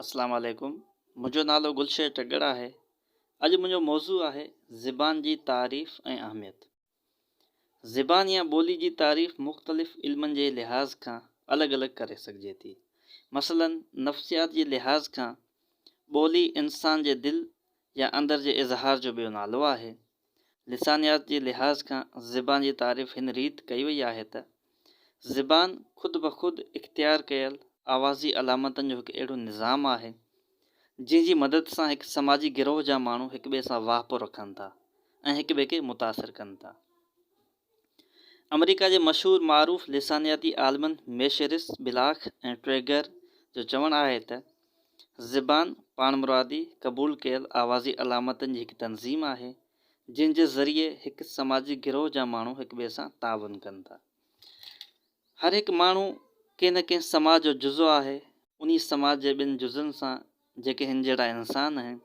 اسلام عليڪم منهنجو نالو گلشير ٽڳڙ آهي اڄ منهنجو موضوع آهي زبان جي تعريف ۽ اهميت زبان يا ٻولي جي تعريف مختلف علمن جي لحاظ کان الڳ الڳ ڪري سگهجي ٿي مثلا نفسيات جي لحاظ کان ٻولي انسان جي دل يا اندر جي اظهار جو ٻيو نالو آهي لسانيات جي لحاظ کان زبان جي تعريف هن ريت ڪئي وئي آهي ته، زبان خود بخود اختيار ڪيل آوازي علامتن جو هڪ اهڙو نظام آهي، جنهن جي مدد سان هڪ سماجي گروهه جا ماڻهو هڪٻئي سان واهپو رکن ٿا ۽ هڪٻئي کي متاثر ڪن ٿا. آمريڪا جي مشهور معروف لسانياتي عالمن ميشرس، بلاخ ۽ ٽريگر جو چوڻ آهي ته، زبان پاڻمرادي قبول ڪيل آوازي علامتن جي هڪ تنظيم آهي، جنهن جي ذريعي هڪ سماجي گروهه جا ماڻهو هڪٻئي سان تعاون ڪن ٿا. هر هڪ ماڻهو ڪنهن نه ڪنهن سماج جو جزو آهي، انهي سماج جي ٻين جزن سان جيڪي هن جهڙا انسان آهن،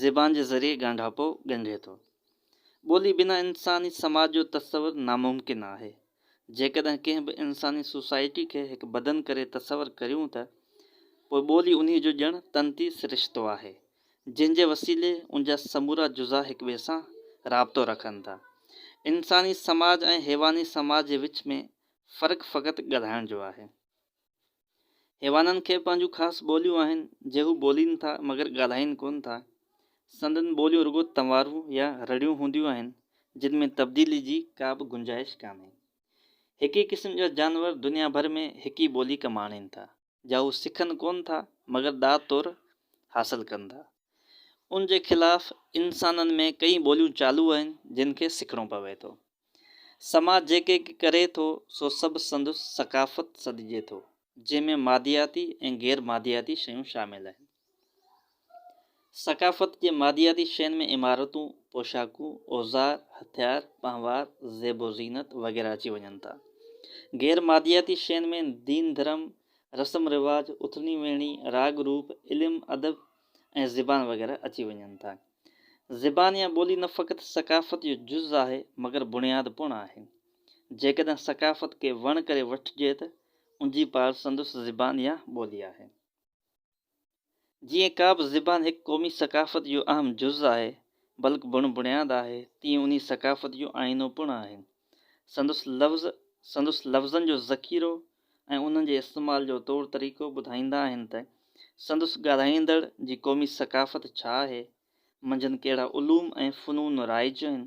زبان جي ذريعي ڳانڍاپو ڳنڍي ٿو. ٻولي بنا انساني سماج جو تصور ناممڪن آهي. جيڪڏهن ڪنهن به انساني سوسائٽي کي هڪ بدن ڪري تصور ڪريون ته پوء ٻولي انهي جو ڄڻ تنتي سرشتو آهي، جنهن جي وسيلي ان جا سمورا جزا هڪٻئي سان رابطو رکن ٿا. انساني سماج ۽ حيواني سماج جي وچ ۾ فرق فقط ڳالهائڻ جو آهي. حيوانن کي پنهنجون خاص ٻوليون آهن، جي هو ٻولين ٿا مگر ڳالهائين ڪونه ٿا. سندن ٻوليون رڳو تنوارون يا رڙيون هونديون آهن، جن ۾ تبديلي جي ڪا به گنجائش ڪانهي. هڪ ئي قسم جا جانور دنيا ڀر ۾ هڪ ئي ٻولي ڪم آڻين ٿا، جا هو سکن ڪونه ٿا مگر ڏات طور حاصل ڪن ٿا. ان جي خلاف انسانن ۾ ڪئين ٻوليون چالو آهن، جن کي سکڻو پوي ٿو. سماج جيڪي ڪي ڪري ٿو سو سڀ سندس ثقافت سڏجي ٿو، جنهن ۾ مادياتي ۽ غير مادياتي شيون شامل آهن. ثقافت جي مادياتي شين ۾ عمارتون، پوشاڪون، اوزار، هٿيار، پهنوار، زيب و زينت وغيره اچي وڃن ٿا. غير مادياتي شين ۾ دين ڌرم، رسم رواج، اٿڻي ويهڻي، راڳ روپ، علم ادب ۽ زبان وغيره اچي وڃن ٿا. زبان يا ٻولي نه فقط ثقافت جو جز آهي مگر بڻياد پڻ آهي. جيڪڏهن ثقافت کي وڻ ڪري وٺجي ته انجي پاڙ سندس زبان يا ٻولي آهي. جيئن ڪا به زبان هڪ قومي ثقافت جو اهم جز آهي بلڪ بڻ بڻياد آهي تيئن انهي ثقافت جو آئينو پڻ آهي. سندس لفظ، سندس لفظن جو ذخيرو ۽ انهن جي استعمال جو طور طريقو ٻڌائيندا آهن ته سندس ڳالهائيندڙ جي قومي ثقافت ڇا آهي، منجهن ڪهڙا علوم ۽ فنون رائج آهن،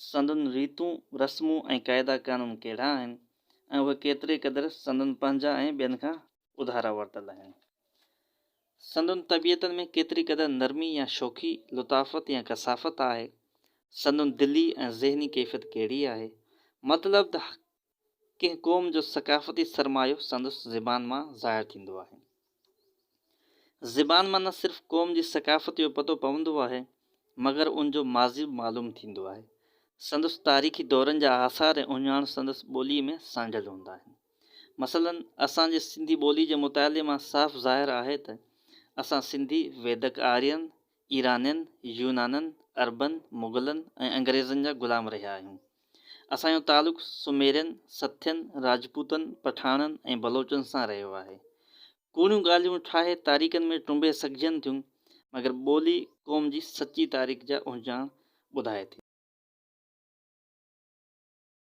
سندن ريتون، رسمون ۽ قاعدا قانون ڪهڙا آهن ۽ اهي ڪيتري قدر سندن پنهنجا ۽ ٻين کان اڌارا ورتل آهن. سندن طبيعتن ۾ ڪيتري قدر نرمي يا شوخي، لطافت يا ڪثافت آهي، سندن دلي ۽ ذهني ڪيفيت ڪهڙي آهي. مطلب ته ڪنهن قوم جو ثقافتي سرمايو سندس زبان مان ظاهر ٿيندو آهي. زبان مان نه صرف قوم جي ثقافت جو پتو پوندو آهي، مگر ان جو ماضي به معلوم ٿيندو آهي. سندس تاريخي دورن جا آثار ۽ اهڃاڻ سندس ٻوليء ۾ سانڍيل هوندا آهن. مثلاً اسان جي سنڌي ٻولي جي مطالعي مان صاف ظاهر آهي ته اسان سنڌي ويدڪ آرين، ايرانين، يونانن، عربن، مغلن ۽ انگريزن جا غلام رهيا آهيون. اسان جو تعلق سميرين، سٿين، راجپوتن، پٺاڻن ۽ بلوچن سان رهيو آهي. ڪوڙيون ڳالهيون ٺاهي تاريخن ۾ ٽنبي سگهجن ٿيون، مگر ٻولي قوم جي سچي تاريخ جا اهڃاڻ ٻڌائي ٿي.